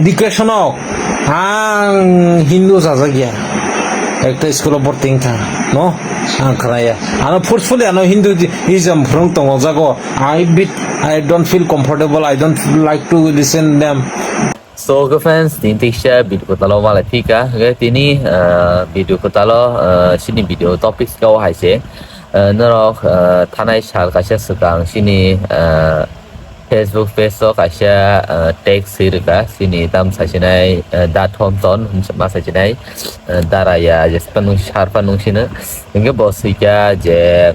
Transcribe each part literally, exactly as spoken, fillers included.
Education o ang Hindu sajak ya. Ekta school o borti wngkha, no? Ang khnaya. Ano forcefully ano Hinduism phwrwng tongo jago. I bit, I don't feel comfortable. I don't like to listen them. So, okay, friends, tini tiksa video kwtalo malai phika. Okay, tini, uh, video kwtalo, uh, sini video topic kau hai se. Uh, norok, uh, thanai sal kaisa swkang sini, uh, Facebook page o kaisa, uh, text swi rwkha. Sini tam saisinai, uh, Da Thomson, ma saisinai, uh, Daraya, jespa nung sarpa nung sino. Hingke bo swikha je,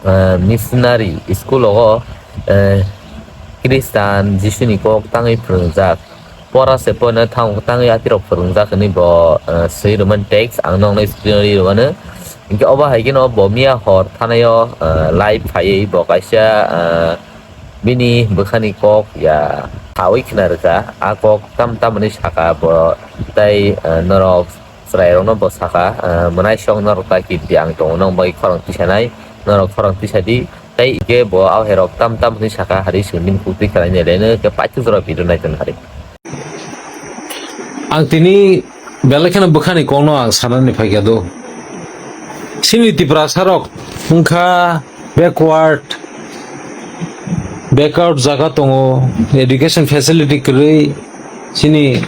uh, missionary school o, uh, Christian Jisuni kok tangwi phwrwngjak. Pora se pono thang tangwi atirok phwrwngjak hinwi bo, eh, swi rwmani text ang noknai screen o ri rwmano. Hinkhe obo hai kheno bo miya hor thanaio, eh, live phaiwi bo kaisa, eh, bini bwkhani kok ya sawi khna rwkha. A kok tam tam hwnwi saka bo tei, eh, norok chwrairokno bo saka, eh, mwnaisong norok ta kid di ang tongo nokni bagwi khorang tisanai, norok khorang tisadi. Tei hingke bo aherok tam tam hwnwi saka, hari songdin kutui kalainai leno khe paithak jora video naiton hari. Ang tini belai kheno bwkhani kokno ang sanani phaikha do. Chini Tiprasarok wngkha backward, backward jaga tongo, education facility kwrwi, chini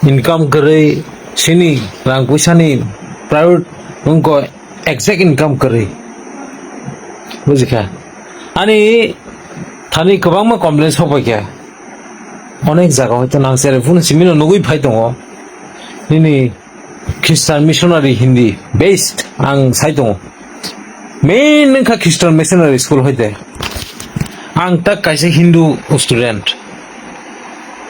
income kwrwi, chini rang puisani private wngkha exact income kwrwi. Bujikha? Ani thani kwbangma complaints sokpaikha. Onek jaga hoito nang cheraifru simi no nugwi phai tongo. Nini Christian missionary Hindi based ang sai tongo. Main wngkha Christian missionary school hoite. Ang tak kaisa Hindu student.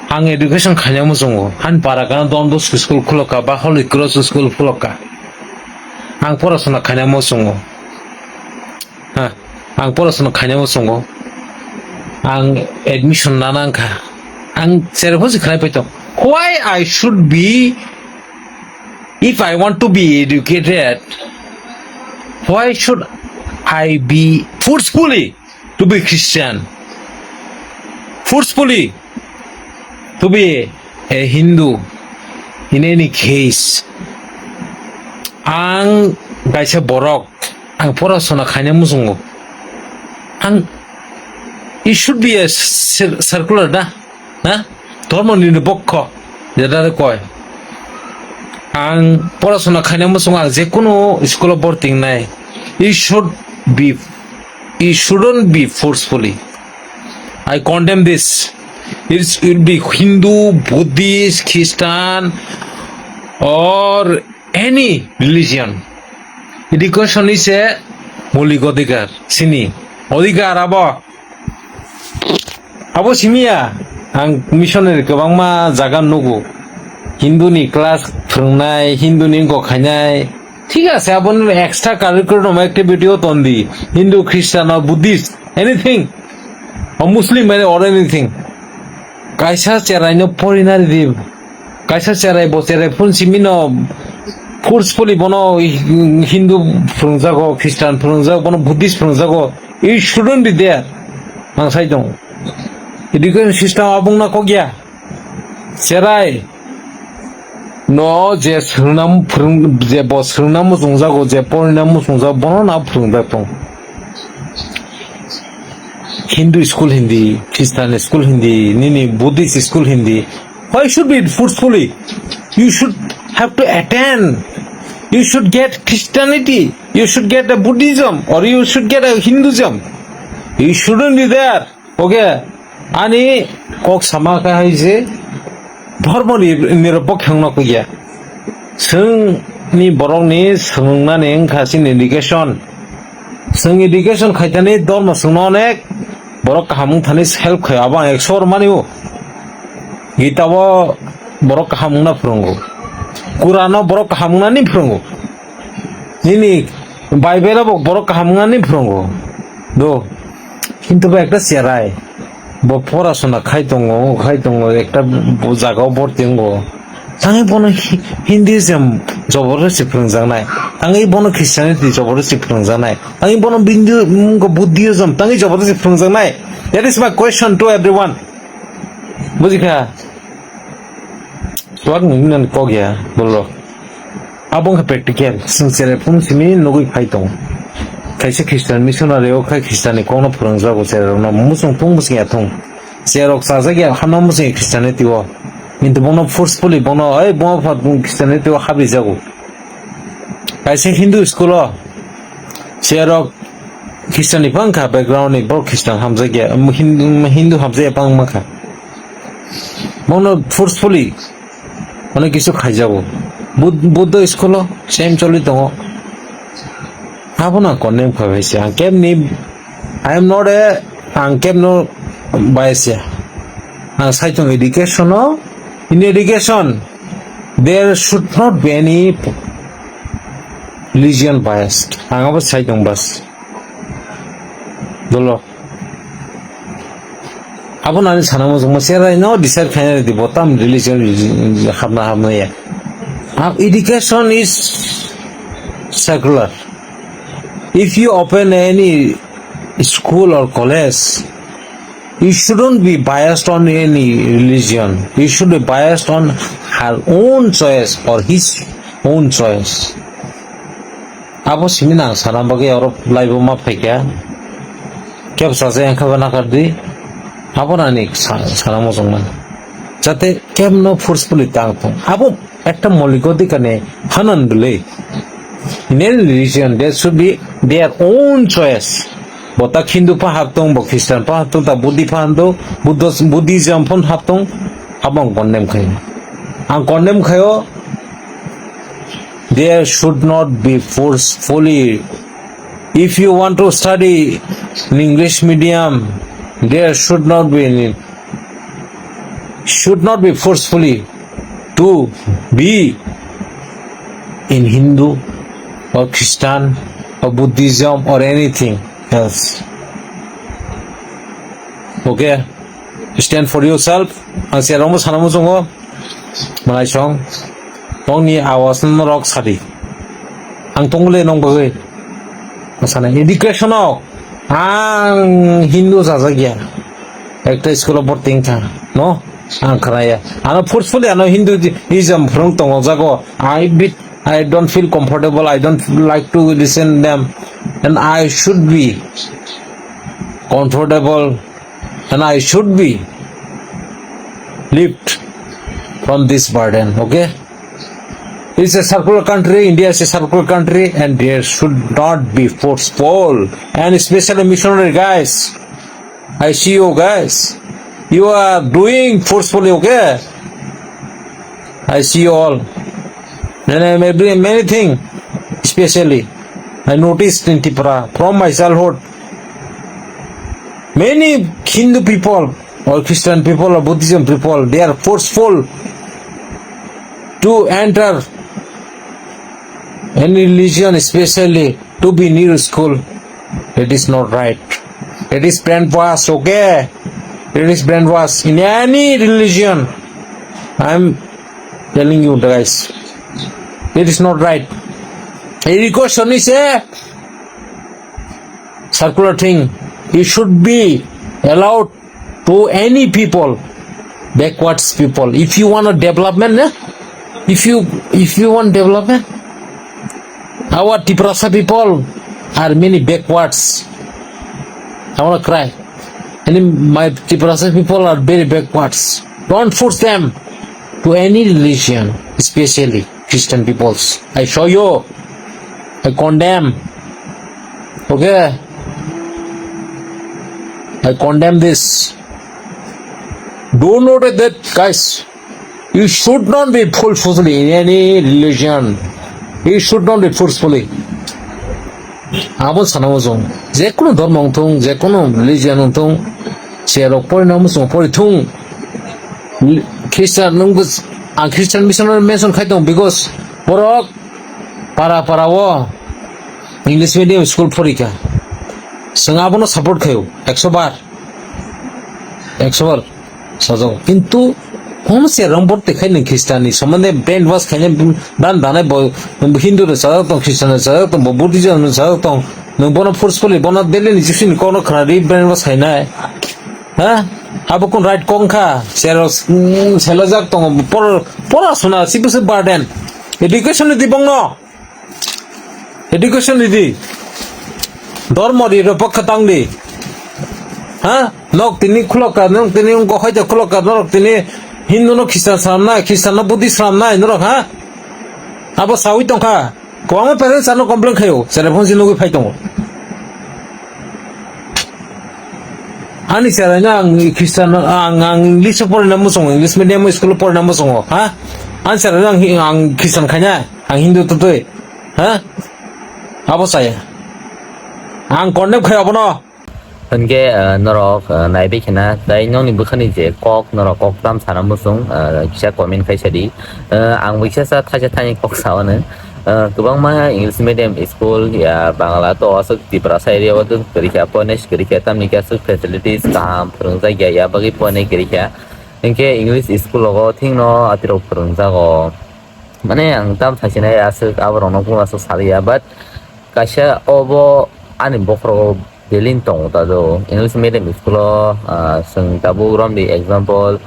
Ang education khaina muchungo. Han para kana Don Bosco school khulokka ba Holy Cross school khulokka. Ang porasona khaina muchungo. Ha, ang porasona khaina muchungo. Ang admission nana wngkha. Ang cherephosi khlai paito. Why I should be, if I want to be educated, why should I be forcefully to be Christian? Forcefully to be a Hindu in any case. Ang kaisa borok, ang porasona khaina muchungo. Ang, it should be a cir-, circular da, na? Dhormo ni bokho, jeta koi. Ang porasona khaina muchungo, ang jekunu school o borti nai. It should be, it shouldn't be forcefully. I condemn this. It will be Hindu, Buddhist, Christian, or any religion. Education is a moulik odhikar, sini odhikar abo. Abo simiya, ang missionary kwbangma jaga nugo. Hindu ni class phwrwngnai, Hindu ni wngkok khainai. Thik ase, abo extra curriculum activity o tondi. Hindu, Christian or Buddhist, anything. Or Muslim or anything. Kaisa cherai no porinari di. Kaisa cherai bo cherai phun simi no forcefully bono Hindu phwrwngjago, Christian phwrwngjago, bono Buddhist phwrwngjago. It shouldn't be there. Ang sai tongo. Education system abong na kokya. Cherai no je swrwngna phwrwng-, je bo swrwngna muchungjago, je porina muchungjago, bono na phwrwngjak tong. Hindu school Hindi, Christian school Hindi, nini Buddhist school Hindi. Why should be forcefully? You should have to attend. You should get Christianity. You should get a Buddhism or you should get a Hinduism. You shouldn't be there. Okay, ani kok sama khe hai je dhormo ni, nirapokhe wngna kuya. Chwng ni borok ni swngna ni wngkha chini education. Chwng education khaitani dhormo chwngno onek borok kaham wngthani help khai, abo ang ekso mani o. Gita o borok kaham wngna phwrwngo. Quran o borok kaham wngnani phwrwngo. Nini Bible bo borok kaham wngnani phwrwngo. Do. Kintu bo ekta cherai. Bo porasona khai tongo, khai tongo, ekta bo jaga o borti wngo. Tangwi bono Hi-, Hinduism joborosti phwrwngjaknai. Tangwi bono Christianity joborosti phwrwngjaknai. Tangwi bono Hindu, mm, Buddhism tangwi joborosti phwrwngjaknai. That is my question to everyone. Bujikha? Chuak nini nani kok ya, bolo. Abo wngkha practical. Chwng cherai phung simi nugwi phai tongo. Kaisa Christian missionary o khai Christian ni kokno phwrwngjago cherai rokno. Muchung thung, muchung ya thung. Cherok chajak ya hano muchung ya Christianity o. Kintu bono forcefully bono, "Oi, bono pha Christianity o habri jago." Kaisa Hindu school o cherok Christian ni bangkha background ni, borok Christian hamjak ya, um, Hindu, um, Hindu hamjak ya bangma kha. Bono forcefully onek kisu khaijago. Bud-, Buddha school o same choli tongo. Abono ang condemn khlai se. Ang kemni, I am not a, ang kemno bias ya. Ang saichung education o, in education, there should not be any religion biased. Ang abo saichung bas. Dolo. Abo nani sana muchungma cherai no decide khaina di bo tam religion hapna hapna ya. Ah, education is secular. If you open any school or college, you shouldn't be biased on any religion. You should be biased on her own choice or his own choice. Abo simi nang sana bagwi oro laibo ma phaikha. Kebsa se engkha ba nakar di. Abo nani sa-, sana muchungma. Jate kemno forcefully tang thung. Abo ekta molik odhikar ni hanan bwle. In any religion, there should be their own choice. Bo ta Hindu pa haptung, bo Christian pa haptung, ta Buddhi pa haptung, Buddhos-, Buddhism phon haptung, abo ang condemn khayo. Ang condemn khayo, there should not be forcefully. If you want to study in English medium, there should not be any, should not be forcefully to be in Hindu or Christian or Buddhism or anything else. Okay? Stand for yourself. Ang cherokno sana muchungo. Malai song. Nokni awas norok sadi. Ang tongole nong bagwi. Sana education o ang Hindu sajak ya. Ekta school o borti wngkha, no? Ang khnaya. Ano forcefully ano Hinduism phrwng tongo jago. I bit, I don't feel comfortable. I don't like to listen them. And I should be comfortable. And I should be left from this burden. Okay? It's a circular country. India is a circular country, and there should not be forceful. And especially missionary guys, I see you guys. You are doing forcefully, okay? I see you all. And I am doing many things, especially. I noticed in Tripura from my childhood. Many Hindu people or Christian people or Buddhism people, they are forceful to enter any religion, especially to be near school. It is not right. It is brainwash, okay? It is brainwash in any religion. I am telling you, guys. It is not right. Education is a circular thing. You should be allowed to any people, backwards people. If you want a development, eh? If you, if you want development, our Tiprasa people are many backwards. I wanna cry. And my Tiprasa people are very backwards. Don't force them to any religion, especially Christian peoples. I show you. I condemn. Okay? I condemn this. Do note that, guys. You should not be forcefully in any religion. You should not be forcefully. Abo sana muchung. Jekunu dhormo wngthung, jekunu religion wngthung, cherok porina muchung porithung. Christian nungbo, ang Christian missionary mention khai tongo because borok para para o English medium school porikha. Chwng abono support khaio, ekso bar. Ekso bar. Sajak. Kintu, hom se rang bor te khai nung Christian ni somonde brainwash khai nung dan danai bo Hindu re sajak tong, Christian re sajak tong, bo Buddhism re sajak tong. Nung bono forcefully, bono daily ni jisini kono khna ri brainwash khai nai. Ha? Abo kun right kong kha, sero, mm, selojak tongo, por, pora suna, si busi burden. Education ni di bongno. Education ni di. Dormo di ro pokha tang di. Ha? Nok tini khulok ka, nok tini ungko hoite khulok ka, norok tini Hindu no Christian sram nai, Christian no Buddhist sram nai, norok ha? Abo sawi tong kha. Kwbangma parents ano complain khaio, chwrai phone si nugwi phai tongo. Ani chwrai no ang Christian, ang, ang English o porina muchungo, English medium school o porina muchungo, ha? Ani chwrai no ang, ang Christian khaina, ang Hindu tutwi, ha? Abo chaya. Ang condemn khai abono. Hwnkhe, ah, norok, ah, naibai khena, tai nokni bwkhani je kok, norok kok tam sana muchung, ah, kisa comment khai sadi. Ah, ang bai kisa sa thaisa thaini kok sao nw. Ah, kwbangma English medium school ya Bangla to aswk Tiprasa area o to kwrwi kha, pore kwrwi kha, tamni khe aswk facilities kaham phwrwngjak ya, ya bagwi pore kwrwi kha. Hinkhe English school rogo thikno atirok phwrwngjago. Mane ang tam thaisinai aswk aborokno kunu aswk saliya, but kaisa obo ani bokhorogo belin tongo ta do. English medium school o, ah, chwng tabuk romdi example,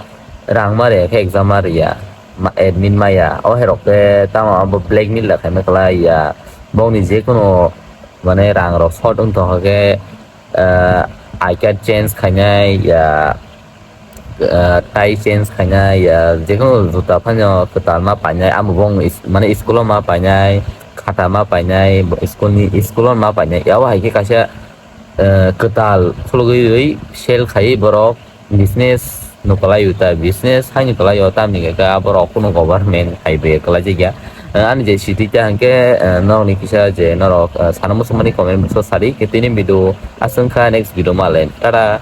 rang ma riya khe exam ma riya, ma-, admit maya. O herok khe tamo abo blackmail da khaima kwlai ya. Bongni jekunu mane rang rok short wng tongkha khe, ah, I card change khainai ya, ah, tie change khainai ya, jekunu juta phano kwtal ma painai, amo bong is-, mane school o ma painai, khata ma painai, school ni, school o ma painai, abo hai khe kaisa, ah, kwtal khulugwi rwi sell khaiwi borok business no kwlai o ta, business hai no kwlai o, tamni khe borok kunu government hai bai kwlai jak ya. Ah, ani je city ta hwnkhe, ah, norok ni kisa je norok, ah, sana muchungmani comment box o sadi, khe tini video aswk kha, next video ma le tara.